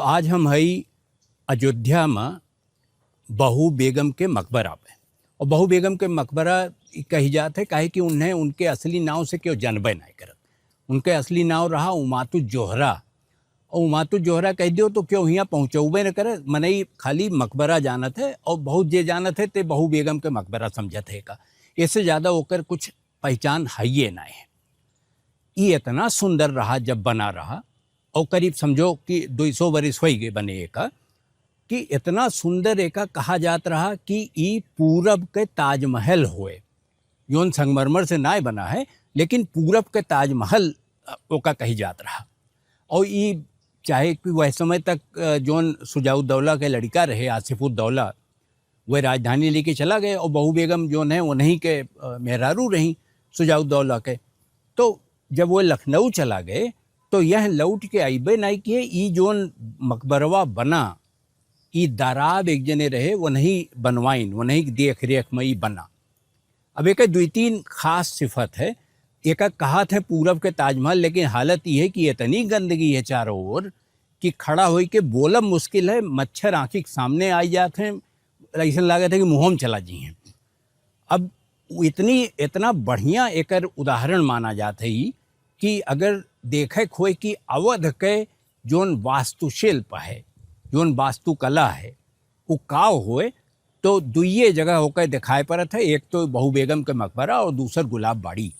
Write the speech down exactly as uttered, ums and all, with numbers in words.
आज हम हई अयोध्या में बहू बेगम के मकबरा पे। और बहू बेगम के मकबरा ई कही जात है, काहे कि उन्हें उनके असली नाव से केहू जानबे नाहीं करत। उनके असली नाव रहा उमातु जोहरा। और उमातु जोहरा कह दियो तो केहू हियाँ पहुँचौबे न करे, मनई खाली मकबरा जानत है और बहुत जे जानत है ते बहू बेगम के मकबरा समझत है का। इससे ज्यादा ओकर कुछ पहचान हइये नाहीं है। ई इतना सुंदर रहा जब बना रहा, और करीब समझो कि दुई सौ बरिस होइ गए बने एका, कि इतना सुंदर एका कहा जात रहा कि ई पूरब के ताजमहल होए। जौन संगमरमर से नाय बना है, लेकिन पूरब के ताजमहल, अ, ओका कही जात रहा। और ई चाहे कि वह समय तक, अ, जौन सुजाउद्दौला के लड़िका रहे, आसिफुद्दौला, वह राजधानी लेके चला गए और बहू बेगम जौन है, उन्हीं के, अ, मेहरारू रही सुजाउद्दौला के। तो जब वो लखनऊ चला गए, तो यह लौट के अइबे नाहीं किए। ई जौन मकबरवा बना, ई दाराब एक जने रहे, उन्हीं बनवाइन, उन्हीं की देख रेख में ई बना। अब एक दुई तीन खास सिफत है। एक कहात है पूरब के ताजमहल, लेकिन हालत ई है कि इतनी गंदगी है चारों ओर कि खड़ा होई के बोलब मुश्किल है। मच्छर आँखी के सामने आई जात हैं, ऐसन लागत है कि मुँहों में चला जी हैं। अब इतनी, इतना बढ़िया एकर उदाहरण माना जात है ई कि अगर देखे के होए कि अवध के जौन वास्तुशिल्प है, जौन वास्तुकला है, उ का होए, तो दुइये जगह होकर दिखाई पड़त है। एक तो बहू बेगम के मकबरा और दूसर गुलाब बाड़ी।